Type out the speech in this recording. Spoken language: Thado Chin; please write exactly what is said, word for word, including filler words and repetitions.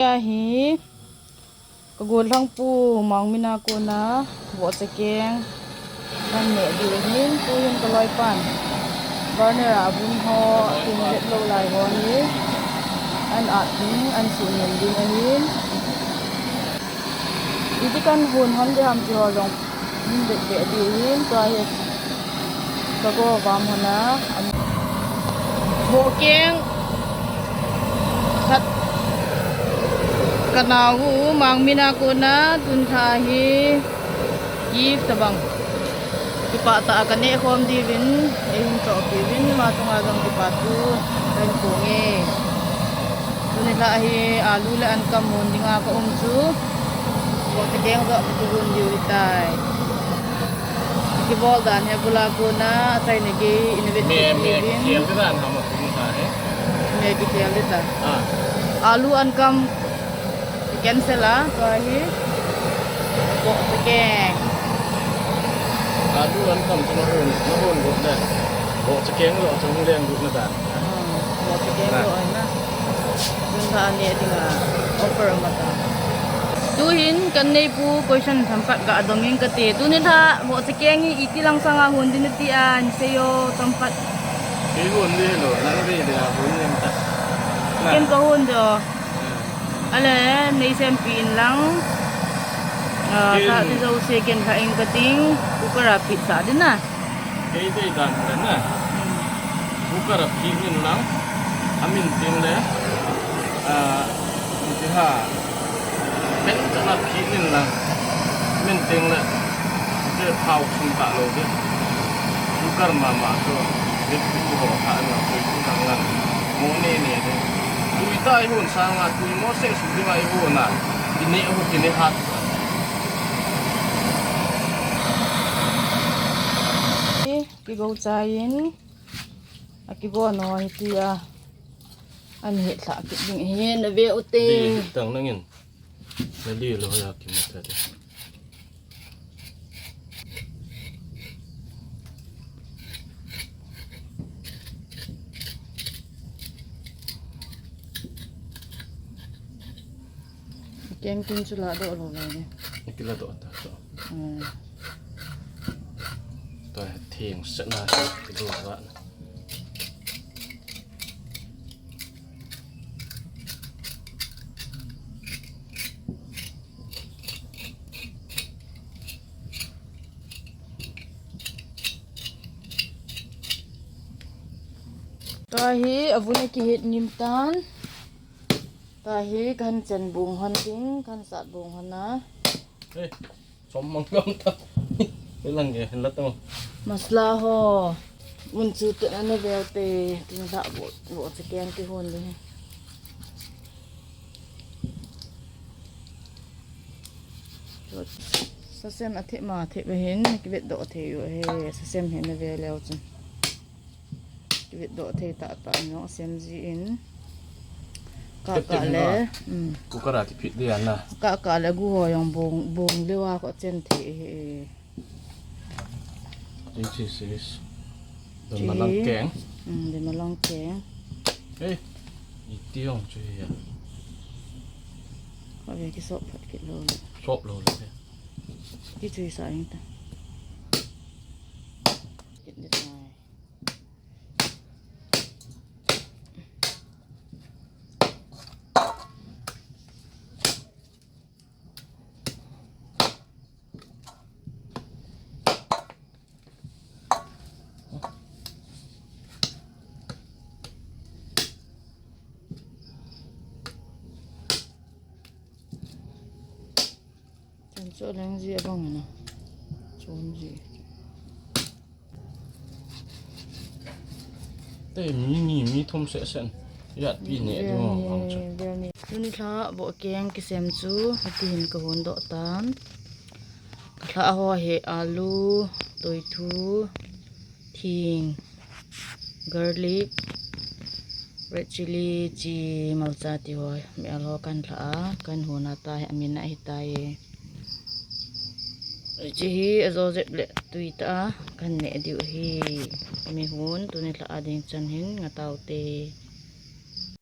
Ahi, ka gollhang pu Mangmina kona vohcha keng kan neh diu ahin, tuhin ka loipan burner a vun ho, tin vet lou lai ho hi an at ding, an suhnem ding ahin. Iti kan hon hon ding ham ti ho jong min vet vet diu ahin, tua hi ka go vam hon a, am, vohkeng khat ka nao u Mangmina kona tun lha hi gift tabang. Kipah tah a ka neh khom diuvin, eihin chohpeh uvin, ama chunga jong kipa thu kahin phong e. Tuni lha hi alu le ankam hon dinga ka um chu, vohcha keng joh ka kihon diu hitai. Kibol dan hi abul a kona achaina gei in vet diuvin. Me kikhel ding ta. Alu ankam cancel a, tua hi vohcha keng. Alu ankam chu nahon, nahon got le, vohcha keng joh chu hung leng got na dan. Ah, vohcha keng joh ahi na. Tun lha a neh dinga offer aum ta. Tuhin kan neipu question themkhat ga dong inge kati. Tuni lha vohcha keng hi iti lang sanga hon ding nati a, hin seiyo themkhat. Kei hon ding hilou, nang ding a hon ding ta. Ken ka hon ding o. Ale, nei sempeh in lang. Ah, sa ti jouse ken lha inge kating, cooker a phit sah ding na. Kei dei dan le na. Cooker a phit in lang. Amin teng le. Ah, iti ha. Pen chan a phit in lang. Amin teng le. Te thao sum ta lou ding. Cooker mama chu. Dei tu ho kha na, tui tu lang lang. Mo ne ne ding. Tui tai hon sanga tui mo se su ding ai hon a. Kine ho kine hat. Kigo chai in. Akigo no hi tia. An het lha kit ding hi na ve u te. Di tang nangin. Na li lo ya ki ma ta de. Keng tin chu la doh lo lai ni. Ki la doh ta so. Hmm. Ta theng se na ki doh va na. Tua hi avun akihet ngim tan. Tua hi kahin chen bung hon ding, kahin sat bung hon a. Hey. Som mang gam ta. Ilang ge, la tong. Masala ho. Un chu te na ne vel te, tin la bo, bo che keng kihon le. Sa sem a the ma the be hin, kivet doh thei u he, sa sem hin na ve leu chun. Kivet doh thei tah tah in jong sem ji in. Ka, ka le. Um. Cooker a kiphit dia na. Ka, ka le gu ho jong bong, bong leu a ko chen thei e. This is, is. Dei ma lang keng. Um, dei ma lang keng. Hey. Iti jong chu ya. Ka ve ki sop phat kit lou le. Sop lou le. Ki chu sa ing ta. Kit le tai. Chan chu leng ji abang na. Chom ji. Te mi ni mi thum seh seh. Ya pi ne ding mo bang chu. Tuni lha bo keng kisem chu, hiti hin ka hon doh tan. Ka lha ho hi alu, toithu, thing, garlic, red chilli, chi, malcha ti ho, mi al ho kan lha a, kan hon a ta hi, amin a hi ta e. Chi hi ajo jep le tui ta a, kan neh diu hi. Mi hon, tuni lha a ding chan hin, nga tau te.